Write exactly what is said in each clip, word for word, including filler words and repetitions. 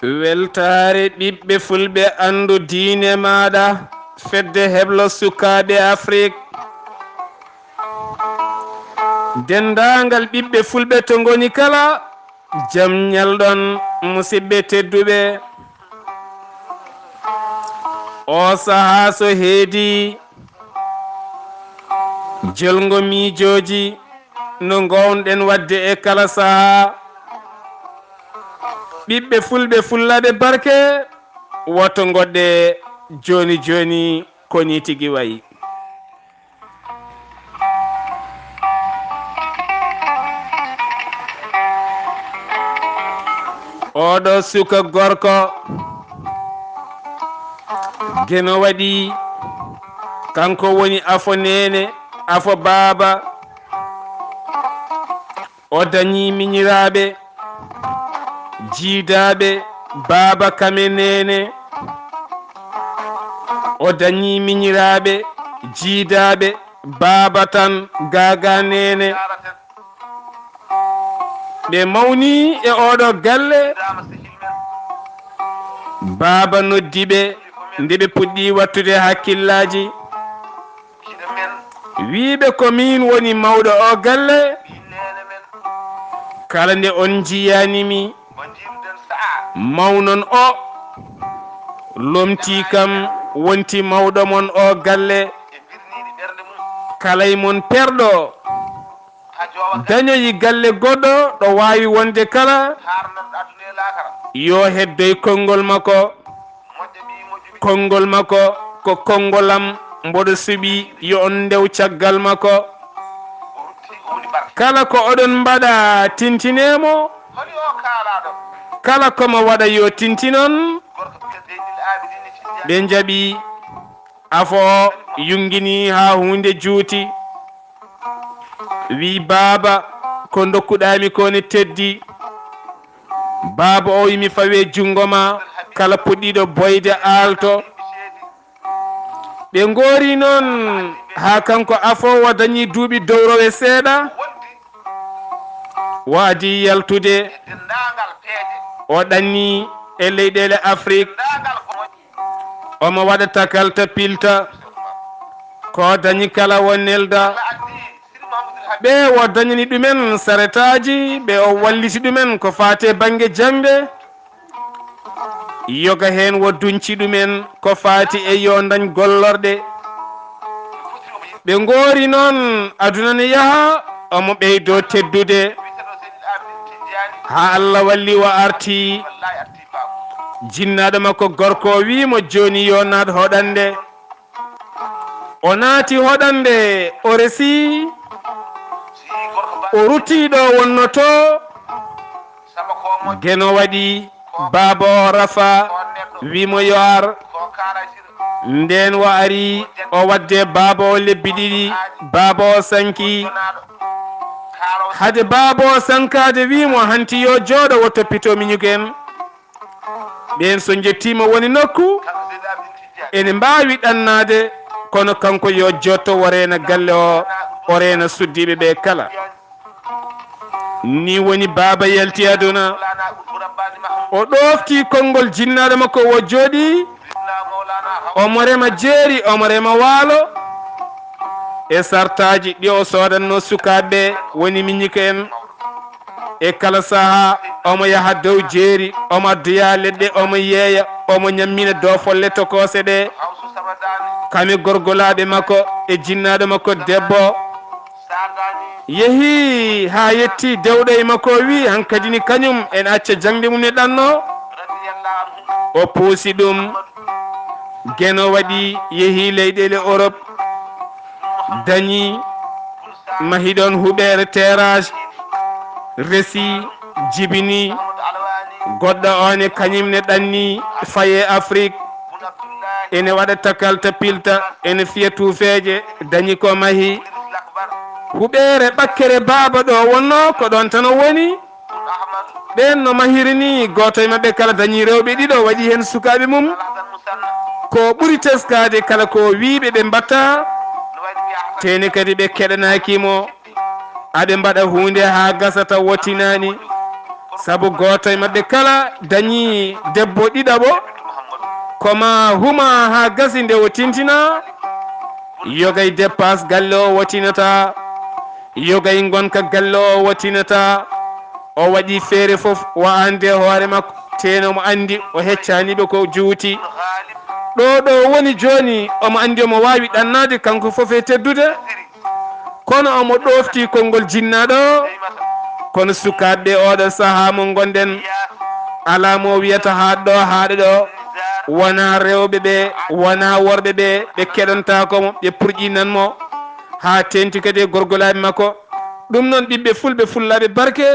Weltaare ɓiɓɓe fulɓe, anndu diine maaɗa, fedde heblo sukaaɓe Afrik. Denndaangal ɓiɓɓe fulɓe to ngoni kala, jam ñalɗon, musidɓe tedduɓe. Oo sahaa so heedi, jolngo miijooji no ngoownoɗen waɗde e kala sahaa. Ɓiɓɓe fulɓe, fullaaɓe barke, woto ngoɗɗe jooni jooni, ko nii tigi wayi. Oɗo suka gorko, Geno waɗi, kanko woni afo neene, afo baaba. O dañi miñiraaɓe, jiidaaɓe, baaba kame neene. O dañi miñiraaɓe, jiidaaɓe, baaba tan, gaagaa neene. Ɓe mawni e oɗo galle. Baaba noddi ɓe nde ɓe puɗɗi wattude hakkillaaji. Wiiɓe ko miin woni mawɗo o galle. Kala nde on njiyaani mi, mawnon o lomtii kam, wonti mawɗo mon o galle. Kala e mon perɗo dañoyi galle goɗɗo ɗo waawi wonde kala, yo heddoy konngol makko. Konngol makko ko konngol am, mboɗo suɓi yo on ndew caggal makko. Kala ko oɗon mbaɗa, tintinee mo. Kala ko mo waɗa, yo tintinon. Ɓe njaɓi. Afo o yungini haa huunde juuti. Wi, "Baaba, ko ndokkuɗaa mi ko ne teddi." Baaba o wi, "Mi fawe junngo ma, kala puɗɗiiɗo boyde aalto." Ɓe ngoori noon haa kanko afoowo dañi duuɓi dowrowe seeɗa. O adii yaltude, o ɗanni e leyɗeele Afrik. Omo waɗa takalta pilta. Ko dañi kala o nelda. Ɓe o dañani ɗumen saretaaji, ɓe o walliti ɗumen ko faati e bannge jaŋde. Yoga heen o duñci ɗumen ko faati e yo dañ gollorɗe. Ɓe ngoori noon aduna ne yaha, omo ɓeydo teddude. Haa Allah walli o arti jinnaaɗo makko gorko o wi mo, "Jooni yo naat hoɗande." O naati hoɗande, o resi, o rutti ɗo wonnotoo. Geno waɗi, baaba o rafa, wi mo yo ar. Ndeen o ari, o waɗde baaba o lebbi ɗiɗi, baaba o sanki. Hade baaba o sankaade, wi mo, "Hanti yo jooɗo, o toppitoo miñuko en." Ɓeen so njettiima woni nokku, ene mbaawi ɗannaade, kono kanko yo jotto, o reena galle o, o reena suddiiɓe ɓe kala. Ni woni baaba yalti aduna. O ɗoofti konngol jinnaaɗo makko o jooɗi, omo rema jeeri, omo rema waalo. E sartaaji ɗi o soodanno sukaaɓe woni miñiko en. E kala sahaa, omo yaha dow jeeri, omo addoya leɗɗe, omo yeeya, omo ñammina doofolle tokoose ɗe. Kame gorgolaaɓe makko e jinnaaɗo makko debbo. Yehi haa yetti dewɗo e makko o wi, "Hankadi ni kañum en acca jaŋde mum ne ɗanno." O puusi ɗum. Geno waɗi, yehi leyɗeele Europe, dañi, mahi ɗoon huɓeere terrasse, resi, jibini. Goɗɗo o ne kañum ne ɗanni faye Afrik. Ene waɗa takalta pilta, ene fiya tuufeeje, dañi ko mahi. Huɓeere ɓakkere baaba ɗo wonnoo, ko ɗoon tan o woni. Ɓeen no mahiri ni, gooto e maɓɓe kala dañi rewɓe ɗiɗo, waɗi heen sukaaɓe mum. Ko ɓuri teskaade kala ko wiiɓe ɓe mbatta, teene kadi ɓe keɗanaaki mo. Aɓe mbaɗa huunde haa gasa taw o tinaani. Sabu gooto e maɓɓe kala dañii debbo ɗiɗaɓo, ko ma huma haa gasi nde o tintina, yogay dépasse galle o watinata, yogay ngonka galle o watinata. O waɗi feere fof, o ande hoore makko, teno mo andi o heccani ɓe ko juuti. Ɗo ɗo woni jooni, omo andi omo waawi ɗannaade kanko fof e teddude. Kono omo ɗofti konngol jinnaɗo. Kono sukaaɓe, oɗo sahaa mo ngonɗen, alaa mo wiyata haaɗ ɗo, haaɗa ɗo. Wona rewɓe ɓe, wona worɓe ɓe, ɓe keɗantaako mo, ɓe purƴinan mo haa teenti kadi e gorgolaaɓe makko. Ɗum noon, ɓiɓɓe fulɓe, fullaaɓe barke,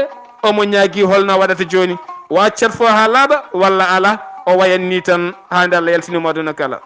omo ñaagi holno waɗata jooni. Wa cat fo haa laaɓa walla alaa, o wayan ni tan haa nde Allah yaltini mo aduna kala.